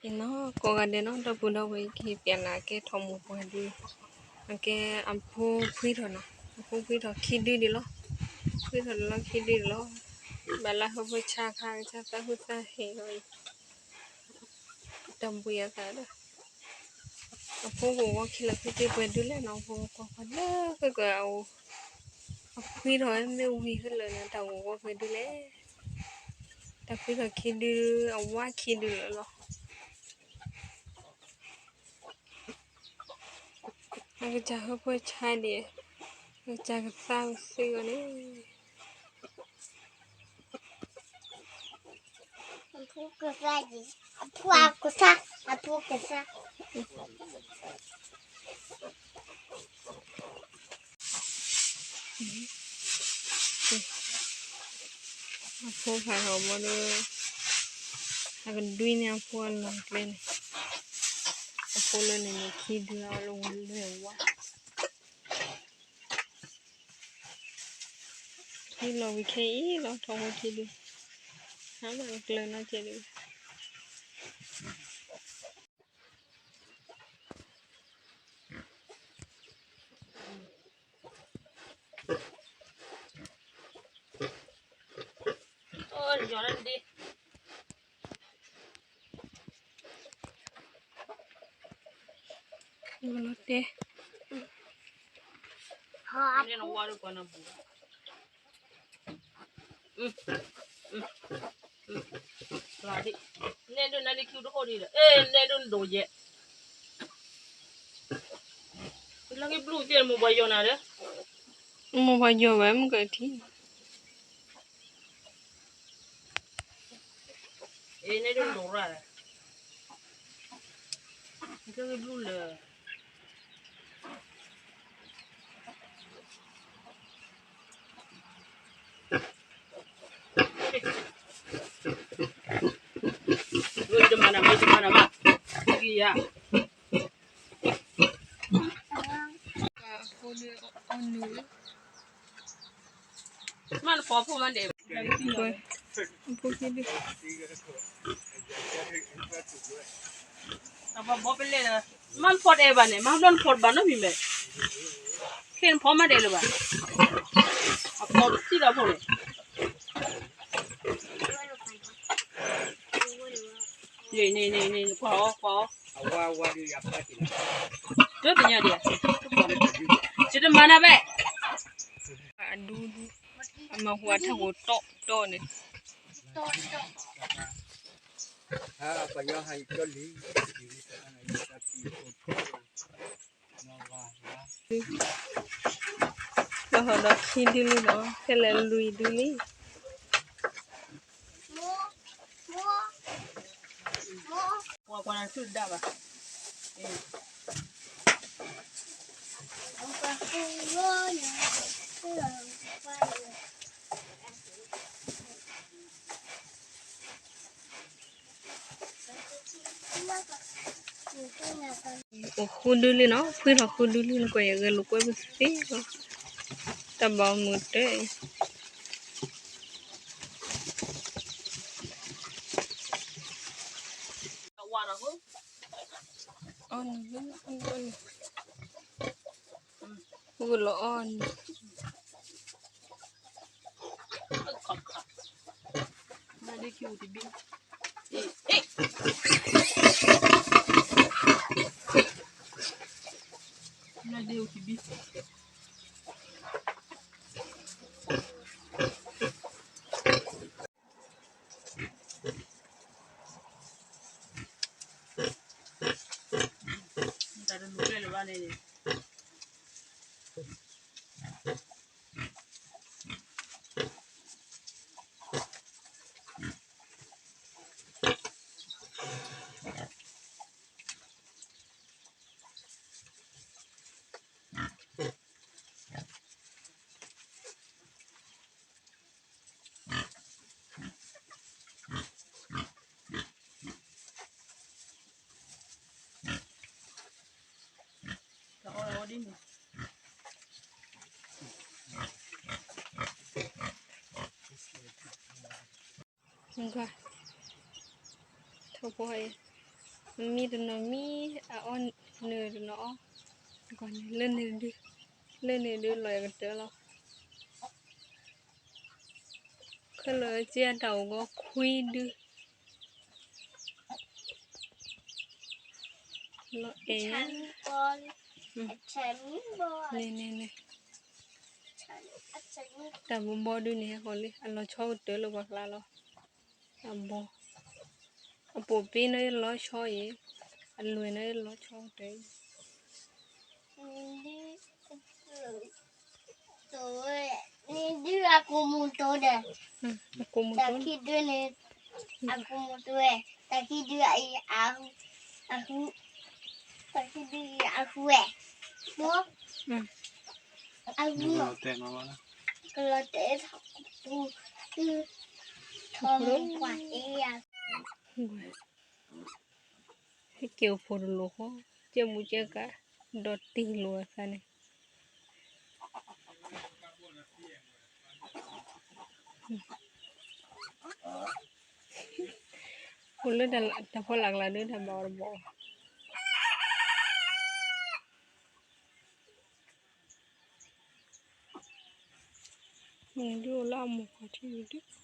အံၤနီၤ ကိးဂၤဒဲးနီၤ ဒီပုၢ်ဒီဝဲၢ် ကဟ့ၣ်ပျဲလၢအကဲထီၣ်မိၢ်ပှၢ်ဒုး, အကဲအဖိဖှံထီၣ်နီၤ, အဖိဖှံထီၣ်ခံဒုဒံးလီၤ, ဖှံထီၣ်လီၤခံဒုလီၤ, ဘၣ်လၢဟၢဖၢဆါခါ ကစၢ်သးဟူသးဟ့ၣ်လီၤအံၤ, တၢ်ဘှံးအသးဒီး အဖိဂီၤဝီခံလၢာ်ဖုသ့ပှဲၤဒုလဲၣ်နီၤ, အဖိကွၢ်ကွၢ်လၢကကၤအအိၣ်, အဖှံထီၣ်မ့ၢ်ဝံၤခဲလၢာ်န့ၣ် တၢ်ဂီၤဝီပှဲၤဒုလဲၣ်, တၢ်ဖှံထီၣ်ခံဒု အဝါခံဒုလၢာ်လီၤ. အကစၢ်ဟၢဖၢဆါဒံး, အကစၢ်ကသါဝဲသ့အီၤန့ၣ် အဖိကသါ, အဖိကသါ, အဖိကသါ, အဖိဖးထီၣ်ဘီဒီး အကဒွံန့ၢ်အဖိအလီၢ်ကျဲန့ၣ်, အဖိလၢန့ၣ်န့ၣ် ခံဒုအီၤလၢဝဲလွဲၢ်ဝါ ခံလီၤဝံၤခဲအံၤလီၤ ထီၣ်ဖိခံဒု, ဟါမးကျၢၤနီတစဲးဒံးဘၣ်. ယလီၤတဲ နဲဒိးနၤလံခံတဃိဒ်ဒီး အဲ နဲဒိးနဒိးယဲ, လၢကဘျုးသ့ၣ်မိၢ်ပှၢ်ယီၤနၤဒီး, မိၢ်ပှၢ်ယီၤဝဲမုၢ်ကထံ အ့ နဲဒိးဒိးရၣ်, ကဘျုးလၢ ဝဲတမၤနၤမး တမၤနၤမး, ကယၤ အဖိဒုအီၣ်နုာ်လံ, မ့ၢ်နဖီဖိမ့ၢ်ဒဲး, အဖိဒု အဘီဘီပလဲၣ်ဒီး, မ့ၢ်နဖီတအဲၣ်ဘၣ်န့ၣ် မ့ၢ်ဘျီနဖီတဘၣ်နီတမံၤမဲာ်, ခဲနဖီမ့ၢ်ဒဲးလၢၤဘၣ်, အဖီတံၢ်ဒီးဖိန့ၣ်, န့ၣ်န့ၣ်န့ၣ်န့ၣ် ကွၢ်အီၤ ကွၢ်အီၤ, တသ့ၣ်ညါဒံး, ယတမၤနၤဘၣ်, အဒူဒူ, အမၤဟူအထၢၣ်ဟူတီတီန့ၣ် လီၤဟီၣ်ဒီးခံဒုလံနီၤ ခဲလၢာ်လွံၢ်ဒုလံ, ပှၤကွၢ်နၤဆူၣ်ဒၣ်ဘၣ်, အိၣ်ဃုဒုလံနီၤ, ဖှံထီၣ်ဃုဒုလံ နကွၢ်ယဂဲၤလိာ်ကွဲပသ့လီၤ, တၢ်ဘၣ်မုာ်တၢ်အံၤ အီၣ်နုာ်လံ, အီၣ်နုာ်လံ, ပကလီၤအီၣ်နုာ် တၢ်တလူၤကျဲလၢၤဘၣ်န့ၣ်န့ၣ် ထိၣ်ဖိအံၤ မံတနီၤမံ, အအီၣ်နုာ်တနီၤအီၣ်, လၢန့ၣ်ဒုး, လၢန့ၣ်ဒုးလီၤယကတၢၢ်လီၤ. ခဲလၢာ်က့အတၢ်အိၣ်ဂီၤခွံဒု, လီၤအဲၣ်ညါ, န့ၣ်န့ၣ်န့ၣ်, တၢ်ဘီဘီဒုးန့ၣ်ဟဲဃီၤလံ အလီၤဆီကတၢၢ်လၢပှၤကျါလီၤ. အဘီ, အပိာ်ပ့ၤန့ၣ်လီၤဆီအံၤ, အလွဲၢ်န့ၣ်လီၤဆီကတၢၢ်အံၤ, န့ၣ်ဒုးအကိာ်မူတိဒီး, တၢ်ခံဒုန့ၣ်, အကိာ်မူတိဝဲ, တၢ်ခံဒုအံၤ, အဟူ, တၢ်ခံဒုအံၤအဟူဝဲ, ဘီ, အဟူ, ကလီၤတဲာ်ထီၣ်ပူၤ, ထီၣ်မူကွၢ်အံၤယၤ ဟဲက့ၤအိၣ်ဖိတလိၤဃီ, ကဲမူကဲကး, ဒီးတ့ၢ်လိာ်အသးန့ၣ်, အိၣ်လၢတၢ်ဖီလာ်ကျါဒုးတၢ်ဘၣ်အီၤတဘီၣ်, မ့ၢ်ဒုးအိၣ်လၢအမိၢ်ခီၣ်ထံးဒုး